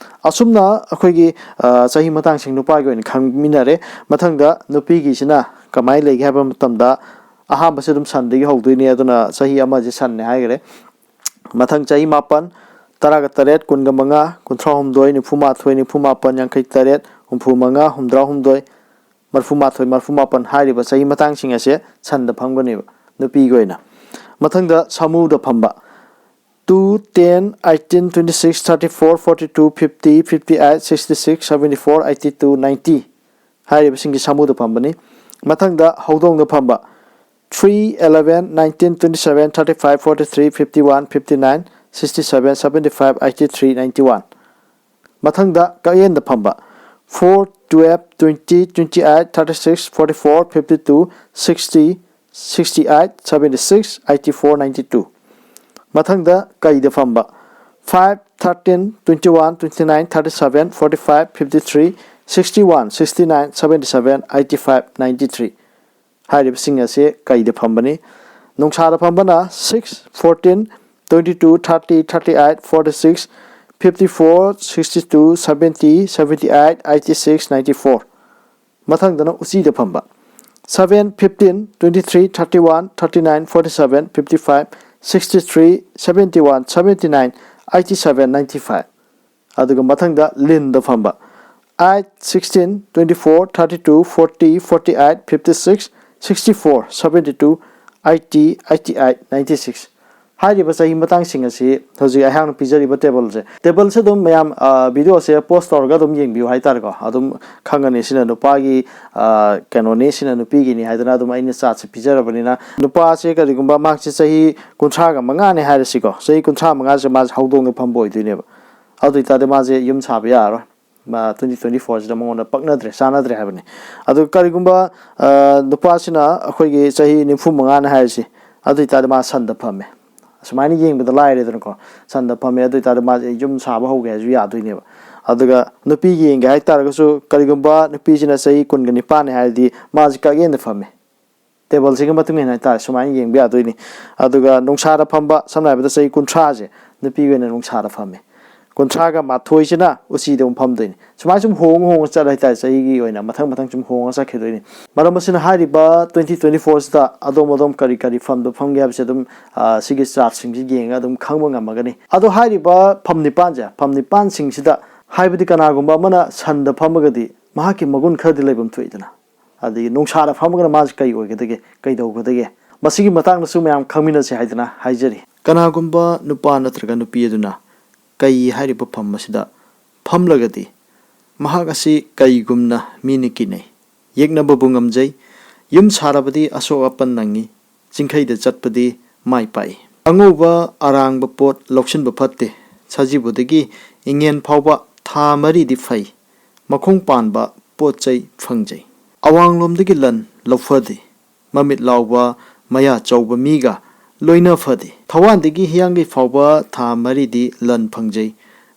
ꯑꯁꯨꯝꯅ ꯑꯩꯈꯣꯏꯒꯤ ꯆꯍꯤ ꯃꯇꯥꯡꯁꯤꯡ ꯅꯨꯄꯥꯒꯤ ꯑꯣꯏꯅ ꯈꯪꯃꯤꯟꯅꯔꯦ꯫ ꯃꯊꯪꯗ ꯅꯨꯄꯤꯒꯤꯁꯤꯅ ꯀꯃꯥꯏꯅ ꯂꯩꯒꯦ ꯍꯥꯏꯕ ꯃꯇꯝꯗ, ꯑꯍꯥꯟꯕꯁꯦ ꯑꯗꯨꯝ ꯁꯟꯗꯒꯤ ꯍꯧꯗꯣꯏꯅꯦ, ꯑꯗꯨꯅ ꯆꯍꯤ ꯑꯃꯁꯦ ꯁꯟꯅꯦ ꯍꯥꯏꯈ꯭ꯔꯦ꯫ ꯃꯊꯪ ꯆꯍꯤ ꯃꯥꯄꯟ, ꯇꯔꯥꯒ ꯇꯔꯦꯠ, ꯀꯨꯟꯒ ꯃꯉꯥ, ꯀꯨꯟꯊ꯭ꯔꯥ ꯍꯨꯝꯗꯣꯏ, ꯅꯤꯐꯨ ꯃꯥꯊꯣꯏ, ꯅꯤꯐꯨ ꯃꯥꯄꯟ, ꯌꯥꯡꯈꯩ ꯇꯔꯦꯠ, ꯍꯨꯝꯐꯨ ꯃꯉꯥ, ꯍꯨꯝꯗ꯭ꯔꯥ ꯍꯨꯝꯗꯣꯏ, ꯃꯔꯤꯐꯨ ꯃꯥꯊꯣꯏ, ꯃꯔꯤꯐꯨ ꯃꯥꯄꯟ ꯍꯥꯏꯔꯤꯕ ꯆꯍꯤ ꯃꯇꯥꯡꯁꯤꯡ ꯑꯁꯦ ꯁꯟꯗ ꯐꯝꯒꯅꯦꯕ ꯅꯨꯄꯤꯒꯤ ꯑꯣꯏꯅ꯫ ꯃꯊꯪꯗ ꯁꯥꯃꯨꯗ ꯐꯝꯕ, two, ten, eighteen, twenty six, thirty four, forty two, fifty, fifty eight, sixty six, seventy four, eighty two, ninety ꯍꯥꯏꯔꯤꯕꯁꯤꯡꯒꯤ ꯁꯥꯃꯨꯗ ꯐꯝꯕꯅꯤ꯫ ꯃꯊꯪꯗ ꯍꯧꯗꯣꯡꯗ ꯐꯝꯕ, three, eleven, nineteen, twenty seven, thirty five, forty three, fifty one, fifty nine, sixty seven, seventy five, eighty three, ninety one꯫ ꯃꯊꯪꯗ ꯀꯛꯌꯦꯟꯗ ꯐꯝꯕ, four, twelve, twenty, twenty eight, thirty six, forty four, fifty two, sixty, sixty eight, seventy six, eighty four, ninety two꯫ ꯃꯊꯪꯗ ꯀꯩꯗ ꯐꯝꯕ, five, thirteen, twenty one, twenty nine, thirty seven, forty five, fifty three, sixty one, sixty nine, seventy seven, eighty five, ninety three꯫ ꯍꯥꯏꯔꯤꯕꯁꯤꯡ ꯑꯁꯤ ꯀꯩꯗ ꯐꯝꯕꯅꯤ? ꯅꯣꯡꯁꯥꯗ ꯐꯝꯕꯅ six, fourteen, twenty two, thirty, thirty eight, forty six, fifty four, sixty two, seventy, seventy eight, eighty six, ninety four꯫ ꯃꯊꯪꯗꯅ ꯎꯆꯤꯗ ꯐꯝꯕ, seven, fifteen, twenty three, thirty one, thirty nine, forty seven, fifty five, sixty three, seventy one, seventy nine, eighty seven, ninety five꯫ ꯑꯗꯨꯒ ꯃꯊꯪꯗ ꯂꯤꯟꯗ ꯐꯝꯕ, eight, sixteen, twenty four, thirty two, forty, forty eight, fifty six, sixty four, seventy two, eighty, eighty eight, ninety six꯫ ꯍꯥꯏꯔꯤꯕ ꯆꯍꯤ ꯃꯇꯥꯡꯁꯤꯡ ꯑꯁꯤ ꯍꯧꯖꯤꯛ ꯑꯩꯍꯥꯛꯅ ꯄꯤꯖꯔꯤꯕ ꯇꯦꯕꯜꯁꯦ, ꯇꯦꯕꯜꯁꯦ ꯑꯗꯨꯝ ꯃꯌꯥꯝ ꯚꯤꯗꯤꯑꯣꯁꯦ ꯄꯣꯁ ꯇꯧꯔꯒ ꯑꯗꯨꯝ ꯌꯦꯡꯕꯤꯌꯨ ꯍꯥꯏꯇꯥꯔꯦꯀꯣ꯫ ꯑꯗꯨꯝ ꯈꯪꯒꯅꯤ ꯁꯤꯅ ꯅꯨꯄꯥꯒꯤ ꯀꯩꯅꯣꯅꯤ, ꯁꯤꯅ ꯅꯨꯄꯤꯒꯤꯅꯤ ꯍꯥꯏꯗꯅ ꯑꯗꯨꯝ ꯑꯩꯅ ꯆꯥꯔꯠꯁꯦ ꯄꯤꯖꯔꯕꯅꯤꯅ꯫ ꯅꯨꯄꯥꯁꯦ ꯀꯔꯤꯒꯨꯝꯕ ꯃꯍꯥꯛꯁꯦ ꯆꯍꯤ ꯀꯨꯟꯊ꯭ꯔꯥꯒ ꯃꯉꯥꯅꯦ ꯍꯥꯏꯔꯁꯤꯀꯣ, ꯆꯍꯤ ꯀꯨꯟꯊ꯭ꯔꯥ ꯃꯉꯥꯁꯦ ꯃꯥꯁꯦ ꯍꯧꯗꯣꯡꯗ ꯐꯝꯕ ꯑꯣꯏꯗꯣꯏꯅꯦꯕ꯫ ꯑꯗꯨ ꯑꯣꯏꯇꯥꯔꯗꯤ ꯃꯥꯁꯦ ꯌꯨꯝ ꯁꯥꯕ ꯌꯥꯔꯔꯣꯏ꯫ ꯃꯥ twenty twenty four ꯁꯤꯗ ꯃꯉꯣꯟꯗ ꯄꯛꯅꯗ꯭ꯔꯦ, ꯆꯥꯟꯅꯗ꯭ꯔꯦ ꯍꯥꯏꯕꯅꯤ꯫ ꯑꯗꯨ ꯀꯔꯤꯒꯨꯝꯕ ꯅꯨꯄꯥꯁꯤꯅ ꯑꯩꯈꯣꯏꯒꯤ ꯆꯍꯤ ꯅꯤꯐꯨ ꯃꯉꯥꯅꯦ ꯍꯥꯏꯔꯁꯤ, ꯑꯗꯨ ꯑꯣꯏꯇꯥꯔꯗꯤ ꯃꯥ ꯁꯟꯗ ꯐꯝꯃꯦ꯫ ꯑꯁꯨꯃꯥꯏꯅ ꯌꯦꯡꯕꯗ ꯂꯥꯏꯔꯦꯗꯅꯀꯣ, ꯁꯟꯗ ꯐꯝꯃꯦ꯫ ꯑꯗꯨ ꯑꯣꯏꯇꯥꯔꯗꯤ ꯃꯥꯁꯦ ꯌꯨꯝ ꯁꯥꯕ ꯍꯧꯒꯦ ꯍꯥꯏꯁꯨ ꯌꯥꯗꯣꯏꯅꯦꯕ꯫ ꯑꯗꯨꯒ ꯅꯨꯄꯤꯒꯤ ꯌꯦꯡꯒꯦ ꯍꯥꯏꯇꯥꯔꯒꯁꯨ, ꯀꯔꯤꯒꯨꯝꯕ ꯅꯨꯄꯤꯁꯤꯅ ꯆꯍꯤ ꯀꯨꯟꯒ ꯅꯤꯄꯥꯟꯅꯦ ꯍꯥꯏꯔꯗꯤ ꯃꯥꯁꯦ ꯀꯛꯌꯦꯟꯗ ꯐꯝꯃꯦ꯫ ꯇꯦꯕꯜꯁꯤꯒꯤ ꯃꯇꯨꯡ ꯏꯟꯅ ꯍꯥꯏꯇꯥꯔꯦ, ꯁꯨꯃꯥꯏꯅ ꯌꯦꯡꯕ ꯌꯥꯗꯣꯏꯅꯤ꯫ ꯑꯗꯨꯒ ꯅꯨꯡꯁꯥꯗ ꯐꯝꯕ, ꯁꯝꯅ ꯍꯥꯏꯔꯕꯗ ꯆꯍꯤ ꯀꯨꯟꯊ꯭ꯔꯥꯁꯦ ꯅꯨꯄꯤꯒꯤ ꯑꯣꯏꯅ ꯅꯨꯡꯁꯥꯗ ꯐꯝꯃꯦ꯫ ꯀꯨꯟꯊ꯭ꯔꯥꯒ ꯃꯥꯊꯣꯏꯁꯤꯅ ꯎꯆꯤꯗ ꯑꯃꯨꯛ ꯐꯝꯗꯣꯏꯅꯤ꯫ ꯁꯨꯃꯥꯏꯅ ꯁꯨꯝ ꯍꯣꯡꯉ ꯍꯣꯡꯉ ꯆꯠꯂꯦ ꯍꯥꯏꯇꯥꯔꯦ, ꯆꯍꯤꯒꯤ ꯑꯣꯏꯅ ꯃꯊꯪ ꯃꯊꯪ ꯁꯨꯝ ꯍꯣꯡꯉ ꯆꯠꯈꯤꯗꯣꯏꯅꯤ꯫ ꯃꯔꯝ ꯑꯁꯤꯅ ꯍꯥꯏꯔꯤꯕ twenty twenty four ꯁꯤꯗ ꯑꯗꯣꯝ ꯑꯗꯣꯝ ꯀꯔꯤ ꯀꯔꯤ ꯐꯝꯗ ꯐꯝꯒꯦ ꯍꯥꯏꯕꯁꯦ ꯑꯗꯨꯝ ꯁꯤꯒꯤ ꯆꯥꯔꯠꯁꯤꯡꯁꯤ ꯌꯦꯡꯉꯒ ꯑꯗꯨꯝ ꯈꯪꯕ ꯉꯝꯃꯒꯅꯤ꯫ ꯑꯗꯣ ꯍꯥꯏꯔꯤꯕ ꯐꯝ ꯅꯤꯄꯥꯟꯁꯦ, ꯐꯝ ꯅꯤꯄꯥꯟꯁꯤꯡꯁꯤꯗ ꯍꯥꯏꯕꯗꯤ ꯀꯅꯥꯒꯨꯝꯕ ꯑꯃꯅ ꯁꯟꯗ ꯐꯝꯃꯒꯗꯤ ꯃꯍꯥꯛꯀꯤ ꯃꯒꯨꯟ ꯈꯔꯗꯤ ꯂꯩꯐꯝ ꯊꯣꯛꯏꯗꯅ꯫ ꯑꯗꯒꯤ ꯅꯣꯡꯁꯥꯗ ꯐꯝꯃꯒꯅ ꯃꯥꯁꯤ ꯀꯩ ꯑꯣꯏꯒꯗꯒꯦ, ꯀꯩꯗꯧꯒꯗꯒꯦ? ꯃꯁꯤꯒꯤ ꯃꯇꯥꯡꯗꯁꯨ ꯃꯌꯥꯝ ꯈꯪꯃꯤꯟꯅꯁꯤ ꯍꯥꯏꯗꯅ ꯍꯥꯏꯖꯔꯤ꯫ ꯀꯅꯥꯒꯨꯝꯕ ꯅꯨꯄꯥ ꯅꯠꯇ꯭ꯔꯒ ꯅꯨꯄꯤ ꯑꯗꯨꯅ ꯀꯩ ꯍꯥꯏꯔꯤꯕ ꯐꯝ ꯑꯁꯤꯗ ꯐꯝꯂꯒꯗꯤ ꯃꯍꯥꯛ ꯑꯁꯤ ꯀꯩꯒꯨꯝꯅ ꯃꯤꯅ ꯀꯤꯅꯩ, ꯌꯦꯛꯅꯕꯕꯨ ꯉꯝꯖꯩ, ꯌꯨꯝ ꯁꯥꯔꯕꯗꯤ ꯑꯁꯣꯛ ꯑꯄꯟ ꯅꯪꯉꯤ, ꯆꯤꯡꯈꯩꯗ ꯆꯠꯄꯗꯤ ꯃꯥꯏ ꯄꯥꯛꯏ꯫ ꯑꯉꯧꯕ ꯑꯔꯥꯡꯕ ꯄꯣꯠ ꯂꯧꯁꯤꯟꯕ ꯐꯠꯇꯦ꯫ ꯁꯖꯤꯕꯨꯗꯒꯤ ꯏꯉꯦꯟ ꯐꯥꯎꯕ ꯊꯥ ꯃꯔꯤꯗꯤ ꯐꯩ꯫ ꯃꯈꯣꯡ ꯄꯥꯟꯕ ꯄꯣꯠ ꯆꯩ ꯐꯪꯖꯩ꯫ ꯑꯋꯥꯡꯂꯣꯝꯗꯒꯤ ꯂꯟ ꯂꯧꯐꯗꯦ꯫ ꯃꯃꯤꯠ ꯂꯥꯎꯕ ꯃꯌꯥ ꯆꯧꯕ ꯃꯤꯒ ꯂꯣꯏꯅ ꯐꯗꯦ꯫ ꯊꯋꯥꯟꯗꯒꯤ ꯍꯤꯌꯥꯡꯒꯩ ꯐꯥꯎꯕ ꯊꯥ ꯃꯔꯤꯗꯤ ꯂꯟ ꯐꯪꯖꯩ꯫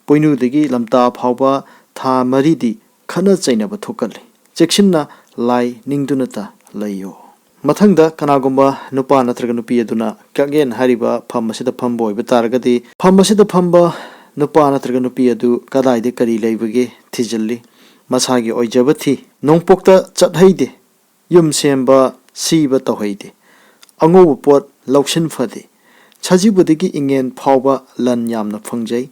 ꯄꯣꯏꯅꯨꯗꯒꯤ ꯂꯝꯇꯥ ꯐꯥꯎꯕ ꯊꯥ ꯃꯔꯤꯗꯤ ꯈꯠꯅ ꯆꯩꯅꯕ ꯊꯣꯛꯀꯜꯂꯤ꯫ ꯆꯦꯛꯁꯤꯟꯅ ꯂꯥꯏ ꯅꯤꯡꯗꯨꯅꯇ ꯂꯩꯌꯨ꯫ ꯃꯊꯪꯗ ꯀꯅꯥꯒꯨꯝꯕ ꯅꯨꯄꯥ ꯅꯠꯇ꯭ꯔꯒ ꯅꯨꯄꯤ ꯑꯗꯨꯅ ꯀꯛꯌꯦꯟ ꯍꯥꯏꯔꯤꯕ ꯐꯝ ꯑꯁꯤꯗ ꯐꯝꯕ ꯑꯣꯏꯕ ꯇꯥꯔꯒꯗꯤ, ꯐꯝ ꯑꯁꯤꯗ ꯐꯝꯕ ꯅꯨꯄꯥ ꯅꯠꯇ꯭ꯔꯒ ꯅꯨꯄꯤ ꯑꯗꯨ ꯀꯗꯥꯏꯗ ꯀꯔꯤ ꯂꯩꯕꯒꯦ ꯊꯤꯖꯤꯜꯂꯤ꯫ ꯃꯁꯥꯒꯤ ꯑꯣꯏꯖꯕ ꯊꯤ꯫ ꯅꯣꯡꯄꯣꯛꯇ ꯆꯠꯍꯩꯗꯦ꯫ ꯌꯨꯝ ꯁꯦꯝꯕ ꯁꯤꯕ ꯇꯧꯍꯩꯗꯦ꯫ ꯑꯉꯧꯕ ꯄꯣꯠ ꯂꯧꯁꯤꯟ ꯐꯗꯦ꯫ ꯁꯖꯤꯕꯨꯗꯒꯤ ꯏꯉꯦꯟ ꯐꯥꯎꯕ ꯂꯟ ꯌꯥꯝꯅ ꯐꯪꯖꯩ꯫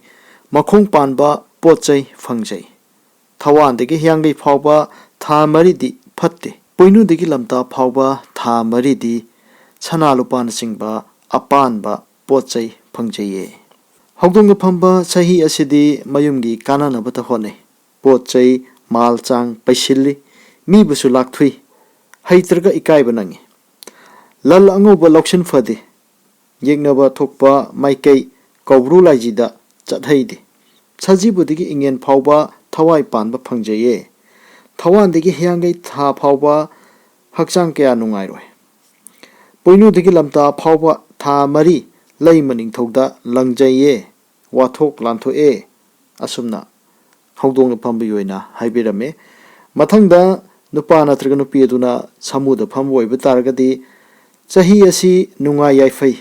ꯃꯈꯣꯡ ꯄꯥꯟꯕ ꯄꯣꯠ ꯆꯩ ꯐꯪꯖꯩ꯫ ꯊꯋꯥꯟꯗꯒꯤ ꯍꯤꯌꯥꯡꯒꯩ ꯐꯥꯎꯕ ꯊꯥ ꯃꯔꯤꯗꯤ ꯐꯠꯇꯦ꯫ ꯄꯣꯏꯅꯨꯗꯒꯤ ꯂꯝꯇꯥ ꯐꯥꯎꯕ ꯊꯥ ꯃꯔꯤꯗꯤ ꯁꯅꯥ ꯂꯨꯄꯥꯅꯆꯤꯡꯕ ꯑꯄꯥꯟꯕ ꯄꯣꯠ ꯆꯩ ꯐꯪꯖꯩꯌꯦ꯫ ꯍꯧꯗꯣꯡꯗ ꯐꯝꯕ ꯆꯍꯤ ꯑꯁꯤꯗꯤ ꯃꯌꯨꯝꯒꯤ ꯀꯥꯟꯅꯅꯕꯇ ꯍꯣꯠꯅꯩ꯫ ꯄꯣꯠ ꯆꯩ ꯃꯥꯜ ꯆꯥꯡ ꯄꯩꯁꯤꯜꯂꯤ꯫ ꯃꯤꯕꯨꯁꯨ ꯂꯥꯛꯊꯨꯏ꯫ ꯍꯩꯇ꯭ꯔꯒ ꯏꯀꯥꯏꯕ ꯅꯪꯉꯤ꯫ ꯂꯜ ꯑꯉꯧꯕ ꯂꯧꯁꯤꯟ ꯐꯗꯦ꯫ ꯌꯦꯛꯅꯕ ꯊꯣꯛꯄ ꯃꯥꯏꯀꯩ ꯀꯧꯕ꯭ꯔꯨ ꯂꯥꯏꯖꯤꯗ ꯆꯠꯍꯩꯗꯦ꯫ ꯁꯖꯤꯕꯨꯗꯒꯤ ꯏꯉꯦꯟ ꯐꯥꯎꯕ ꯊꯋꯥꯏ ꯄꯥꯟꯕ ꯐꯪꯖꯩꯌꯦ꯫ ꯊꯋꯥꯟꯗꯒꯤ ꯍꯤꯌꯥꯡꯒꯩ ꯊꯥ ꯐꯥꯎꯕ ꯍꯛꯆꯥꯡ ꯀꯌꯥ ꯅꯨꯡꯉꯥꯏꯔꯣꯏ꯫ ꯄꯣꯏꯅꯨꯗꯒꯤ ꯂꯝꯇꯥ ꯐꯥꯎꯕ ꯊꯥ ꯃꯔꯤ ꯂꯩꯃ ꯅꯤꯡꯊꯧꯗ ꯂꯪꯖꯩꯌꯦ꯫ ꯋꯥꯊꯣꯛ ꯂꯥꯟꯊꯣꯛꯑꯦ꯫ ꯑꯁꯨꯝꯅ ꯍꯧꯗꯣꯡꯅ ꯐꯝꯕꯒꯤ ꯑꯣꯏꯅ ꯍꯥꯏꯕꯤꯔꯝꯃꯤ꯫ ꯃꯊꯪꯗ ꯅꯨꯄꯥ ꯅꯠꯇ꯭ꯔꯒ ꯅꯨꯄꯤ ꯑꯗꯨꯅ ꯁꯥꯃꯨꯗ ꯐꯝꯕ ꯑꯣꯏꯕ ꯇꯥꯔꯒꯗꯤ, ꯆꯍꯤ ꯑꯁꯤ ꯅꯨꯡꯉꯥꯏ ꯌꯥꯏꯐꯩ,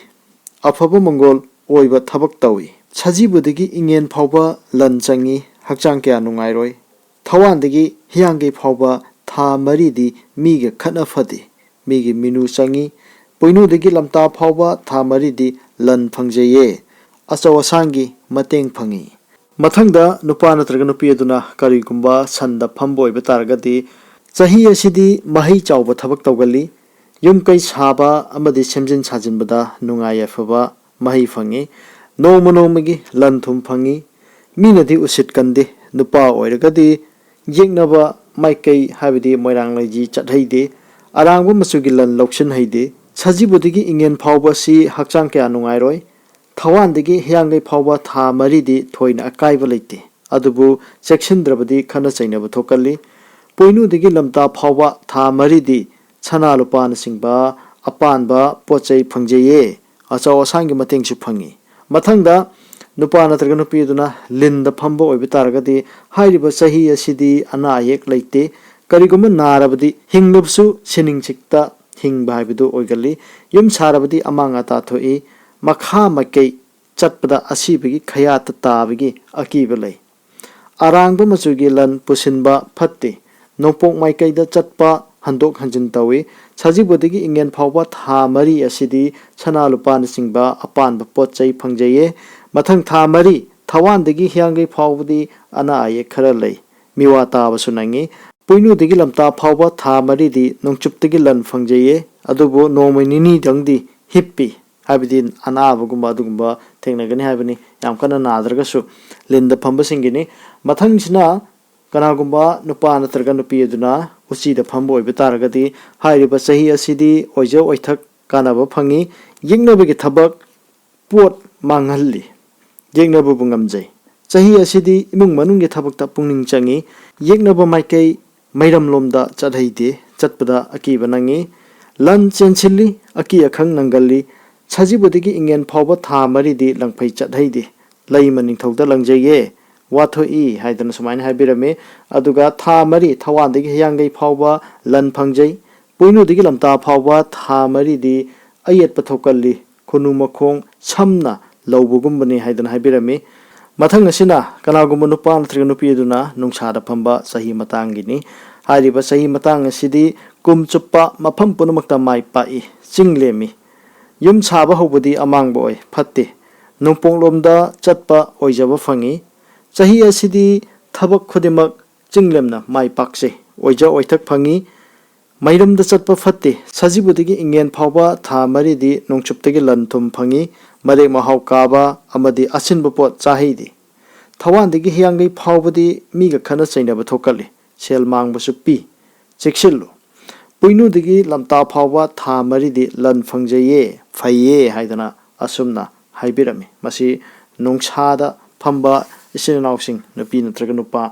ꯑꯐꯕ ꯃꯪꯒꯣꯜ ꯑꯣꯏꯕ ꯊꯕꯛ ꯇꯧꯏ꯫ ꯁꯖꯤꯕꯨꯗꯒꯤ ꯏꯉꯦꯟ ꯐꯥꯎꯕ ꯂꯟ ꯆꯪꯏ, ꯍꯛꯆꯥꯡ ꯀꯌꯥ ꯅꯨꯡꯉꯥꯏꯔꯣꯏ꯫ ꯊꯋꯥꯟꯗꯒꯤ ꯍꯤꯌꯥꯡꯒꯩ ꯐꯥꯎꯕ ꯊꯥ ꯃꯔꯤꯗꯤ ꯃꯤꯒ ꯈꯠꯅ ꯐꯗꯦ, ꯃꯤꯒꯤ ꯃꯤꯅꯨ ꯆꯪꯏ꯫ ꯄꯣꯏꯅꯨꯗꯒꯤ ꯂꯝꯇꯥ ꯐꯥꯎꯕ ꯊꯥ ꯃꯔꯤꯗꯤ ꯂꯟ ꯐꯪꯖꯩꯌꯦ, ꯑꯆꯧ ꯑꯁꯥꯡꯒꯤ ꯃꯇꯦꯡ ꯐꯪꯏ꯫ ꯃꯊꯪꯗ, ꯅꯨꯄꯥ ꯅꯠꯇ꯭ꯔꯒ ꯅꯨꯄꯤ ꯑꯗꯨꯅ ꯀꯔꯤꯒꯨꯝꯕ ꯁꯟꯗ ꯐꯝꯕ ꯑꯣꯏꯕ ꯇꯥꯔꯒꯗꯤ, ꯆꯍꯤ ꯑꯁꯤꯗꯤ ꯃꯍꯩ ꯆꯥꯎꯕ ꯊꯕꯛ ꯇꯧꯒꯜꯂꯤ꯫ ꯌꯨꯝ ꯀꯩ ꯁꯥꯕ ꯑꯃꯗꯤ ꯁꯦꯝꯖꯤꯟ ꯁꯥꯖꯤꯟꯕꯗ ꯅꯨꯡꯉꯥꯏ ꯌꯥꯏꯐꯕ ꯃꯍꯩ ꯐꯪꯉꯤ꯫ ꯅꯣꯡꯃ ꯅꯣꯡꯃꯒꯤ ꯂꯟ ꯊꯨꯝ ꯐꯪꯉꯤ꯫ ꯃꯤꯅꯗꯤ ꯎꯁꯤꯠ ꯀꯟꯗꯦ꯫ ꯅꯨꯄꯥ ꯑꯣꯏꯔꯒꯗꯤ ꯌꯦꯛꯅꯕ ꯃꯥꯏꯀꯩ, ꯍꯥꯏꯕꯗꯤ ꯃꯣꯏꯔꯥꯡ ꯂꯩꯖꯤ ꯆꯠꯍꯩꯗꯦ꯫ ꯑꯔꯥꯡꯕ ꯃꯆꯨꯒꯤ ꯂꯟ ꯂꯧꯁꯤꯟꯍꯩꯗꯦ꯫ ꯁꯖꯤꯕꯨꯗꯒꯤ ꯏꯉꯦꯟ ꯐꯥꯎꯕ ꯑꯁꯤ ꯍꯛꯆꯥꯡ ꯀꯌꯥ ꯅꯨꯡꯉꯥꯏꯔꯣꯏ꯫ ꯊꯋꯥꯟꯗꯒꯤ ꯍꯤꯌꯥꯡꯒꯩ ꯐꯥꯎꯕ ꯊꯥ ꯃꯔꯤꯗꯤ ꯊꯣꯏꯅ ꯑꯀꯥꯏꯕ ꯂꯩꯇꯦ꯫ ꯑꯗꯨꯕꯨ ꯆꯦꯛꯁꯤꯟꯗ꯭ꯔꯕꯗꯤ ꯈꯠꯅ ꯆꯩꯅꯕ ꯊꯣꯛꯀꯜꯂꯤ꯫ ꯄꯣꯏꯅꯨꯗꯒꯤ ꯂꯝꯇꯥ ꯐꯥꯎꯕ ꯊꯥ ꯃꯔꯤꯗꯤ ꯁꯅꯥ ꯂꯨꯄꯥꯅꯆꯤꯡꯕ ꯑꯄꯥꯟꯕ ꯄꯣꯠ ꯆꯩ ꯐꯪꯖꯩꯌꯦ꯫ ꯑꯆꯧ ꯑꯁꯥꯡꯒꯤ ꯃꯇꯦꯡꯁꯨ ꯐꯪꯉꯤ꯫ ꯃꯊꯪꯗ, ꯅꯨꯄꯥ ꯅꯠꯇ꯭ꯔꯒ ꯅꯨꯄꯤ ꯑꯗꯨꯅ ꯂꯤꯟꯗ ꯐꯝꯕ ꯑꯣꯏꯕ ꯇꯥꯔꯒꯗꯤ, ꯍꯥꯏꯔꯤꯕ ꯆꯍꯤ ꯑꯁꯤꯗꯤ ꯑꯅꯥ ꯑꯌꯦꯛ ꯂꯩꯇꯦ꯫ ꯀꯔꯤꯒꯨꯝꯕ ꯅꯥꯔꯕꯗꯤ ꯍꯤꯡꯂꯕꯁꯨ ꯁꯤꯅꯤꯡ ꯆꯤꯛꯇ ꯍꯤꯡꯕ ꯍꯥꯏꯕꯗꯨ ꯑꯣꯏꯒꯜꯂꯤ꯫ ꯌꯨꯝ ꯁꯥꯔꯕꯗꯤ ꯑꯃꯥꯡ ꯑꯇꯥ ꯊꯣꯛꯏ꯫ ꯃꯈꯥ ꯃꯥꯏꯀꯩ ꯆꯠꯄꯗ ꯑꯁꯤꯕꯒꯤ ꯈꯌꯥꯠꯇ ꯇꯥꯕꯒꯤ ꯑꯀꯤꯕ ꯂꯩ꯫ ꯑꯔꯥꯡꯕ ꯃꯆꯨꯒꯤ ꯂꯟ ꯄꯨꯁꯤꯟꯕ ꯐꯠꯇꯦ꯫ ꯅꯣꯡꯄꯣꯛ ꯃꯥꯏꯀꯩꯗ ꯆꯠꯄ ꯍꯟꯗꯣꯛ ꯍꯟꯖꯤꯟ ꯇꯧꯏ꯫ ꯁꯖꯤꯕꯨꯗꯒꯤ ꯏꯉꯦꯟ ꯐꯥꯎꯕ ꯊꯥ ꯃꯔꯤ ꯑꯁꯤꯗꯤ ꯁꯅꯥ ꯂꯨꯄꯥꯅꯆꯤꯡꯕ ꯑꯄꯥꯟꯕ ꯄꯣꯠ ꯆꯩ ꯐꯪꯖꯩꯌꯦ꯫ ꯃꯊꯪ ꯊꯥ ꯃꯔꯤ, ꯊꯋꯥꯟꯗꯒꯤ ꯍꯤꯌꯥꯡꯒꯩ ꯐꯥꯎꯕꯗꯤ ꯑꯅꯥ ꯑꯌꯦꯛ ꯈꯔ ꯂꯩ꯫ ꯃꯤꯋꯥ ꯇꯥꯕꯁꯨ ꯅꯪꯉꯤ꯫ ꯄꯣꯏꯅꯨꯗꯒꯤ ꯂꯝꯇꯥ ꯐꯥꯎꯕ ꯊꯥ ꯃꯔꯤꯗꯤ ꯅꯣꯡꯆꯨꯞꯇꯒꯤ ꯂꯟ ꯐꯪꯖꯩꯌꯦ꯫ ꯑꯗꯨꯕꯨ ꯅꯣꯡꯃ ꯅꯤꯅꯤꯗꯪꯗꯤ ꯍꯤꯞꯄꯤ꯫ ꯍꯥꯏꯕꯗꯤ ꯑꯅꯥꯕꯒꯨꯝꯕ ꯑꯗꯨꯒꯨꯝꯕ ꯊꯦꯡꯅꯒꯅꯤ ꯍꯥꯏꯕꯅꯤ꯫ ꯌꯥꯝ ꯀꯟꯅ ꯅꯥꯗ꯭ꯔꯒꯁꯨ ꯂꯤꯟꯗ ꯐꯝꯕꯁꯤꯡꯒꯤꯅꯤ꯫ ꯃꯊꯪꯁꯤꯅ, ꯀꯅꯥꯒꯨꯝꯕ ꯅꯨꯄꯥ ꯅꯠꯇ꯭ꯔꯒ ꯅꯨꯄꯤ ꯑꯗꯨꯅ ꯎꯆꯤꯗ ꯐꯝꯕ ꯑꯣꯏꯕ ꯇꯥꯔꯒꯗꯤ, ꯍꯥꯏꯔꯤꯕ ꯆꯍꯤ ꯑꯁꯤꯗꯤ ꯑꯣꯏꯖ ꯑꯣꯏꯊꯛ ꯀꯥꯟꯅꯕ ꯐꯪꯉꯤ꯫ ꯌꯦꯛꯅꯕꯒꯤ ꯊꯕꯛ ꯄꯣꯠ ꯃꯥꯡꯍꯜꯂꯤ꯫ ꯌꯦꯛꯅꯕꯕꯨ ꯉꯝꯖꯩ꯫ ꯆꯍꯤ ꯑꯁꯤꯗꯤ ꯏꯃꯨꯡ ꯃꯅꯨꯡꯒꯤ ꯊꯕꯛꯇ ꯄꯨꯛꯅꯤꯡ ꯆꯪꯉꯤ꯫ ꯌꯦꯛꯅꯕ ꯃꯥꯏꯀꯩ ꯃꯩꯔꯝꯂꯣꯝꯗ ꯆꯠꯍꯩꯗꯦ꯫ ꯆꯠꯄꯗ ꯑꯀꯤꯕ ꯅꯪꯉꯤ꯫ ꯂꯟ ꯆꯦꯟꯁꯤꯜꯂꯤ꯫ ꯑꯀꯤ ꯑꯈꯪ ꯅꯪꯒꯜꯂꯤ꯫ ꯁꯖꯤꯕꯨꯗꯒꯤ ꯏꯉꯦꯟ ꯐꯥꯎꯕ ꯊꯥ ꯃꯔꯤꯗꯤ ꯂꯪꯐꯩ ꯆꯠꯍꯩꯗꯦ꯫ ꯂꯩꯃ ꯅꯤꯡꯊꯧꯗ ꯂꯪꯖꯩꯌꯦ, ꯋꯥꯊꯣꯛꯏ ꯍꯥꯏꯗꯅ ꯁꯨꯃꯥꯏꯅ ꯍꯥꯏꯕꯤꯔꯝꯃꯤ꯫ ꯑꯗꯨꯒ ꯊꯥ ꯃꯔꯤ, ꯊꯋꯥꯟꯗꯒꯤ ꯍꯤꯌꯥꯡꯒꯩ ꯐꯥꯎꯕ ꯂꯟ ꯐꯪꯖꯩ꯫ ꯄꯣꯏꯅꯨꯗꯒꯤ ꯂꯝꯇꯥ ꯐꯥꯎꯕ ꯊꯥ ꯃꯔꯤꯗꯤ ꯑꯌꯦꯠꯄ ꯊꯣꯛꯀꯜꯂꯤ꯫ ꯈꯨꯅꯨ ꯃꯈꯣꯡ ꯁꯝꯅ ꯂꯧꯕꯒꯨꯝꯕꯅꯤ ꯍꯥꯏꯗꯅ ꯍꯥꯏꯕꯤꯔꯝꯃꯤ꯫ ꯃꯊꯪ ꯑꯁꯤꯅ ꯀꯅꯥꯒꯨꯝꯕ ꯅꯨꯄꯥ ꯅꯠꯇ꯭ꯔꯒ ꯅꯨꯄꯤ ꯑꯗꯨꯅ ꯅꯨꯡꯁꯥꯗ ꯐꯝꯕ ꯆꯍꯤ ꯃꯇꯥꯡꯒꯤꯅꯤ꯫ ꯍꯥꯏꯔꯤꯕ ꯆꯍꯤ ꯃꯇꯥꯡ ꯑꯁꯤꯗꯤ ꯀꯨꯝ ꯆꯨꯞꯄ ꯃꯐꯝ ꯄꯨꯝꯅꯃꯛꯇ ꯃꯥꯏ ꯄꯥꯛꯏ, ꯆꯤꯡ ꯂꯦꯝꯃꯤ꯫ ꯌꯨꯝ ꯁꯥꯕ ꯍꯧꯕꯗꯤ ꯑꯃꯥꯡꯕ ꯑꯣꯏ, ꯐꯠꯇꯦ꯫ ꯅꯣꯡꯄꯣꯛꯂꯣꯝꯗ ꯆꯠꯄ ꯑꯣꯏꯖꯕ ꯐꯪꯏ꯫ ꯆꯍꯤ ꯑꯁꯤꯗꯤ ꯊꯕꯛ ꯈꯨꯗꯤꯡꯃꯛ ꯆꯤꯡꯂꯦꯝꯅ ꯃꯥꯏ ꯄꯥꯛꯆꯩ꯫ ꯑꯣꯏꯖ ꯑꯣꯏꯊꯛ ꯐꯪꯏ꯫ ꯃꯩꯔꯝꯗ ꯆꯠꯄ ꯐꯠꯇꯦ꯫ ꯁꯖꯤꯕꯨꯗꯒꯤ ꯏꯉꯦꯟ ꯐꯥꯎꯕ ꯊꯥ ꯃꯔꯤꯗꯤ ꯅꯣꯡꯆꯨꯞꯇꯒꯤ ꯂꯟ ꯊꯨꯝ ꯐꯪꯏ꯫ ꯃꯔꯦꯛ ꯃꯍꯥꯎ ꯀꯥꯕ ꯑꯃꯗꯤ ꯑꯁꯤꯟꯕ ꯄꯣꯠ ꯆꯥꯍꯩꯗꯦ꯫ ꯊꯧꯕꯥꯜꯗꯒꯤ ꯍꯤꯌꯥꯡꯒꯩ ꯐꯥꯎꯕꯗꯤ ꯃꯤꯒ ꯈꯠꯅ ꯆꯩꯅꯕ ꯊꯣꯛꯀꯜꯂꯤ꯫ ꯁꯦꯜ ꯃꯥꯡꯕꯁꯨ ꯄꯤ꯫ ꯆꯦꯛꯁꯤꯜꯂꯨ꯫ ꯄꯣꯏꯅꯨꯗꯒꯤ ꯂꯝꯇꯥ ꯐꯥꯎꯕ ꯊꯥ ꯃꯔꯤꯗꯤ ꯂꯟ ꯐꯪꯖꯩꯌꯦ, ꯐꯩꯌꯦ ꯍꯥꯏꯗꯅ ꯑꯁꯨꯝꯅ ꯍꯥꯏꯕꯤꯔꯝꯃꯤ꯫ ꯃꯁꯤ ꯅꯨꯡꯁꯥꯗ ꯐꯝꯕ ꯏꯆꯤꯟ ꯏꯅꯥꯎꯁꯤꯡ, ꯅꯨꯄꯤ ꯅꯠꯇ꯭ꯔꯒ ꯅꯨꯄꯥ,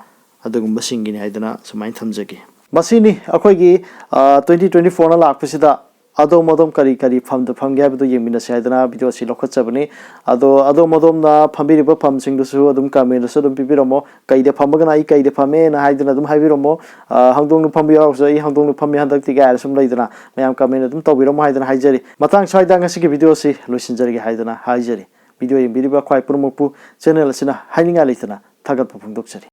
ꯑꯗꯨꯒꯨꯝꯕꯁꯤꯡꯒꯤꯅꯤ ꯍꯥꯏꯗꯅ ꯁꯨꯃꯥꯏꯅ ꯊꯝꯖꯒꯦ꯫ ꯃꯁꯤꯅꯤ ꯑꯩꯈꯣꯏꯒꯤ, ꯑ, twenty twenty-fourꯅ ꯂꯥꯛꯄꯁꯤꯗ ꯑꯗꯣꯝ ꯑꯗꯣꯝ ꯀꯔꯤ ꯀꯔꯤ ꯐꯝꯗ ꯐꯝꯒꯦ ꯍꯥꯏꯕꯗꯨ ꯌꯦꯡꯃꯤꯟꯅꯁꯤ ꯍꯥꯏꯗꯅ video ꯑꯁꯤ ꯂꯧꯈꯠꯆꯕꯅꯤ꯫ ꯑꯗꯣ ꯑꯗꯣꯝ ꯑꯗꯣꯝꯅ ꯐꯝꯕꯤꯔꯤꯕ ꯐꯝꯁꯤꯡꯗꯨꯁꯨ ꯑꯗꯨꯝ commentꯗꯁꯨ ꯑꯗꯨꯝ ꯄꯤꯕꯤꯔꯝꯃꯣ꯫ ꯀꯩꯗ ꯐꯝꯃꯒꯅ ꯑꯩ ꯀꯩꯗ ꯐꯝꯃꯦꯅ ꯍꯥꯏꯗꯨꯅ ꯑꯗꯨꯝ ꯍꯥꯏꯕꯤꯔꯝꯃꯣ꯫ ꯑ, ꯍꯧꯗꯣꯡꯗ ꯐꯝꯕ ꯌꯥꯎꯔꯒꯁꯨ ꯑꯩ ꯍꯧꯗꯣꯡꯗ ꯐꯝꯃꯦ ꯍꯟꯗꯛꯇꯤ ꯀꯥꯏꯅ ꯁꯨꯝ ꯂꯩꯗꯅ, ꯃꯌꯥꯝ comment ꯑꯗꯨꯝ ꯇꯧꯕꯤꯔꯝꯃꯣ ꯍꯥꯏꯗꯅ ꯍꯥꯏꯖꯔꯤ꯫ ꯃꯇꯥꯡ ꯁ꯭ꯋꯥꯏꯗ ꯉꯁꯤꯒꯤ video ꯑꯁꯤ ꯂꯣꯏꯁꯤꯟꯖꯔꯒꯦ ꯍꯥꯏꯗꯅ ꯍꯥꯏꯖꯔꯤ꯫ Video ꯌꯦꯡꯕꯤꯔꯤꯕ ꯈ꯭ꯋꯥꯏ ꯄꯨꯝꯅꯃꯛꯄꯨ channel ꯑꯁꯤꯅ ꯍꯥꯏꯅꯤꯡꯉꯥꯏ ꯂꯩꯇꯅ ꯊꯥꯒꯠꯄ ꯐꯣꯡꯗꯣꯛꯆꯔꯤ꯫